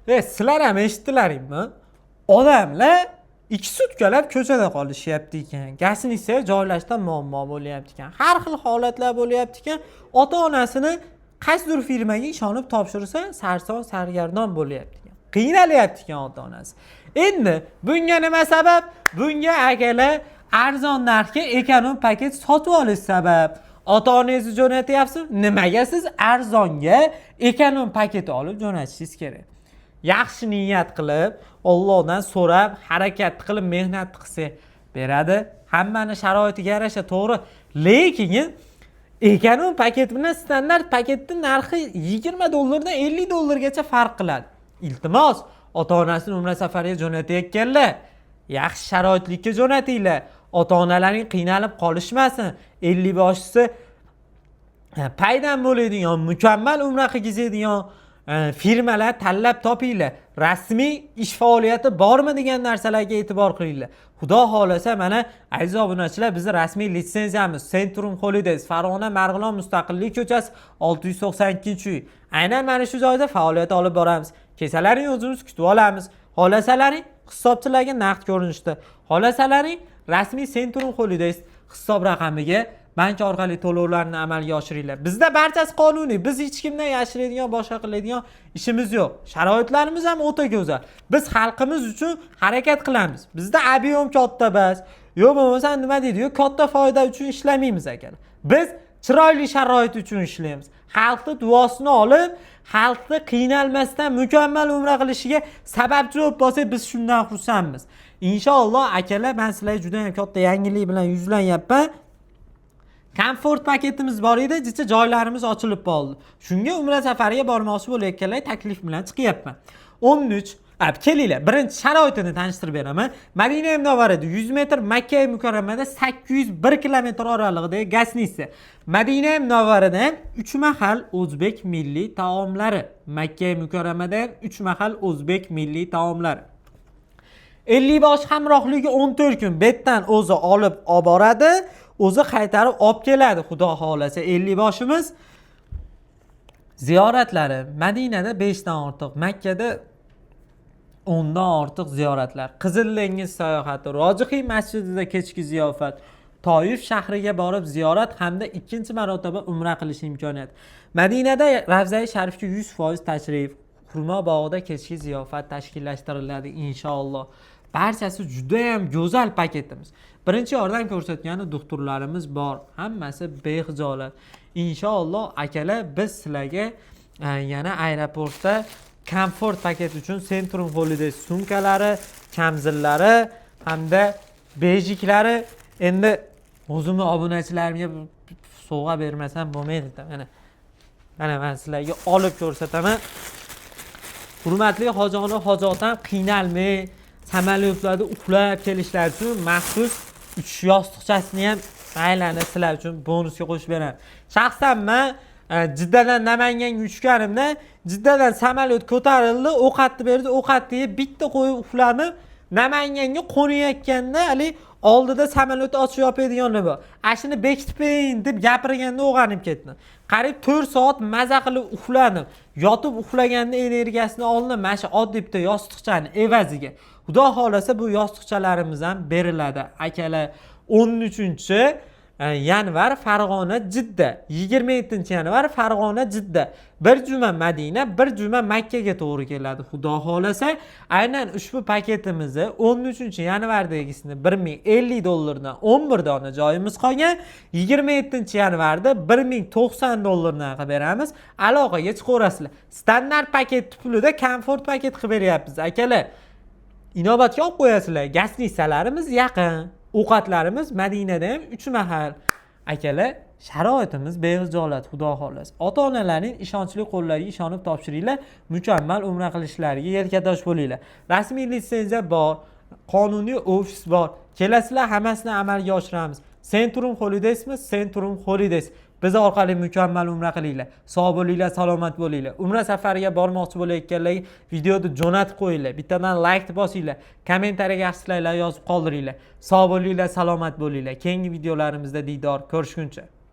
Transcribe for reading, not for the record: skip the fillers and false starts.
Sizlar ham eshitdilaringmi? Odamlar 2 sutkalab ko'chada qolishyapti ekan. Гостиница ga joylashda muammo bo'lyapti ekan. Har xil holatlar bo'lyapti ekan. Ota onasini qaysidir firmaga ishonib topshirsa, sarson sargardon bo'lyapti ekan. Qiynalyapti ekan ota onasi. Endi bunga nima sabab? Bunga, akalar, arzon narxga эконом paket sotib olish sabab. Ota onangizni jo'natyapsiz, nimaga siz arzonga эконом paket olib jo'natishingiz kerak? Yaxshi niyat qilib, Ollohdan so'rab, harakat qilib, mehnat qilsa, beradi. Hammani sharoitiga yarasha, to'g'ri. Lekin эконом paket bilan standart paketni narxi 20 dollardan 50 dollargacha farq qiladi. Iltimos, ota onasini umra safariga jo'natayotganlar, yaxshi sharoitlikka jo'natinglar. Ota onalaring qiynalib qolishmasin. 50 boshisi paydan bo'ladigan, mukammal umra qilgizadigan firmalar tanlab topinglar. Rasmiy ish faoliyati bormi degan narsalarga e'tibor qilinglar. Xudo xohlasa, mana, aziz obunachilar, bizni rasmiy litsenziyamiz Centrum Holidays, Farg'ona, Marg'ilon, Mustaqillik ko'chasi, 692-uy. Aynan mana shu joyda faoliyat olib boramiz. Kelsalaring, o'zimiz kutib olamiz. Xohlasalaring, hisobchilarga naqd ko'rinishda, xohlasalaring, rasmiy Centrum Holidays hisob raqamiga bank orqali to'lovlarni amalga oshiringlar. Bizda barchasi qonuniy. Biz hech kimdan yashiradigan, boshqa qiladigan ishimiz yo'q. Sharoitlarimiz ham o'ta go'zal. Biz xalqimiz uchun harakat qilamiz. Bizda объем katta emas, yo bo'lmasa, nima deydi, yo katta foyda uchun ishlamaymiz, akalar. Biz chiroyli sharoit uchun ishlaymiz. Xalqni duosini olib, xalqni qiynalmasdan mukammal umra qilishiga sababchi bo'lib qolsak, biz shundan xursandmiz. Inshaalloh, akalar, man sizlarga juda yam katta yangilik bilan yuzlanyapman. Komfort paketimiz bor edi, jicha joylarimiz ochilib qoldi. Shunga umra safariga bormoqchi bo'layotganlar taklif bilan chiqyapman. 13 kelinglar, birinchi sharoitini tanishtirib beraman. Madina Munavvarada 100 metr, Makka Mukarramada 801 kilometr oralig'idagi гостиница. Madina Munavvarada ham 3 mahal o'zbek milliy taomlari. Makka Mukarramada ham 3 mahal o'zbek milliy taomlari. 50 bosh hamrohligi 14 kun betdan o'zi olib olib boradi, o'zi qaytarib olib keladi, xudo xohlasa. 50 boshimiz ziyoratlari Madinada 5 dan ortiq, Makkada 10 dan ortiq ziyoratlar. Qizil dengiz sayohati, Rojihiy masjidida kechki ziyofat, Toif shahriga borib ziyorat hamda ikkinchi marotaba umra qilish imkoniyati. Madinada Ravzai Sharifga 100% tashrif, xurmo bog'ida kechki ziyofat tashkillashtiriladi inshaalloh. Barchasi juda ham go'zal paketimiz. Birinchi yordam ko'rsatgani doktorlarimiz bor. Hammasi behijolat. Inshaalloh, akalar, biz sizlarga yana aeroportda komfort paket uchun Centrum Holidays sumkalari, kamzillari hamda bejiklari. Endi o'zimni obunachilarimga sovg'a bermasam bo'lmaydi. Mana, mana, man sizlarga olib ko'rsataman. Hurmatli hojoni, hoji otam qiynalmay samolyotlarda uxlab kelishlari uchun maxsus uchish yostiqchasini ham maylani sizlar uchun bonusga qo'shib beraman. Shaxsan man Jiddadan Namanganga uchganimda, Jiddadan samolyot ko'tarildi, ovqatni berdi, ovqatni yeb, bitta qo'yib uxladim. Namanganga qo'nayotganda haligi oldida samolyot ochib yopadiganlar bor, ana shuni bekitib qo'ying deb gapirganda uyg'onib ketdim. Qariyb 4 soat maza qilib uxladim. Yotib uxlaganda energiyasini oldim mana shu oddiy bitta yostiqchani evaziga. Xudo xohlasa, bu yostiqchalarimiz ham beriladi, akalar. 13 yanvar Farg'ona, Jidda, 27 yanvar Farg'ona, Jidda, bir juma Madina, bir juma Makkaga to'g'ri keladi, xudo xohlasa. Aynan ushbu paketimizni, 13 yanvardagisini 1050 dollardan 11 dona joyimiz qolgan, 27 yanvarda 1090 dollardan qilib beramiz. Aloqaga chiqaverasizlar. Standart paket pulida komfort paket qilib beryapmiz, akalar. Inobatga olib qo'yasizlar. Гостиница larimiz yaqin, ovqatlarimiz Madinada ham uch mahal, akalar. Sharoitimiz behijolat, xudo xohlasa. Ota onalarning ishonchli qo'llariga ishonib topshiringlar, mukammal umra qilishlariga yelkadosh bo'linglar. Rasmiy litsenziya bor, qonuniy ofis bor. Kelasizlar, hammasini amalga oshiramiz. Centrum Holidaysmi? Centrum Holidays. Biz orqali mukammal umra qilinglar. Sog' bo'linglar, salomat bo'linglar. Umra safariga bormoqchi bo'layotganlarga videoni jo'natib qo'yinglar, bittadan layk bosinglar, kommentariyaga yaxshi tilaklar yozib qoldiringlar. Sog' bo'linglar, salomat bo'linglar. Keyingi videolarimizda diydor ko'rishguncha.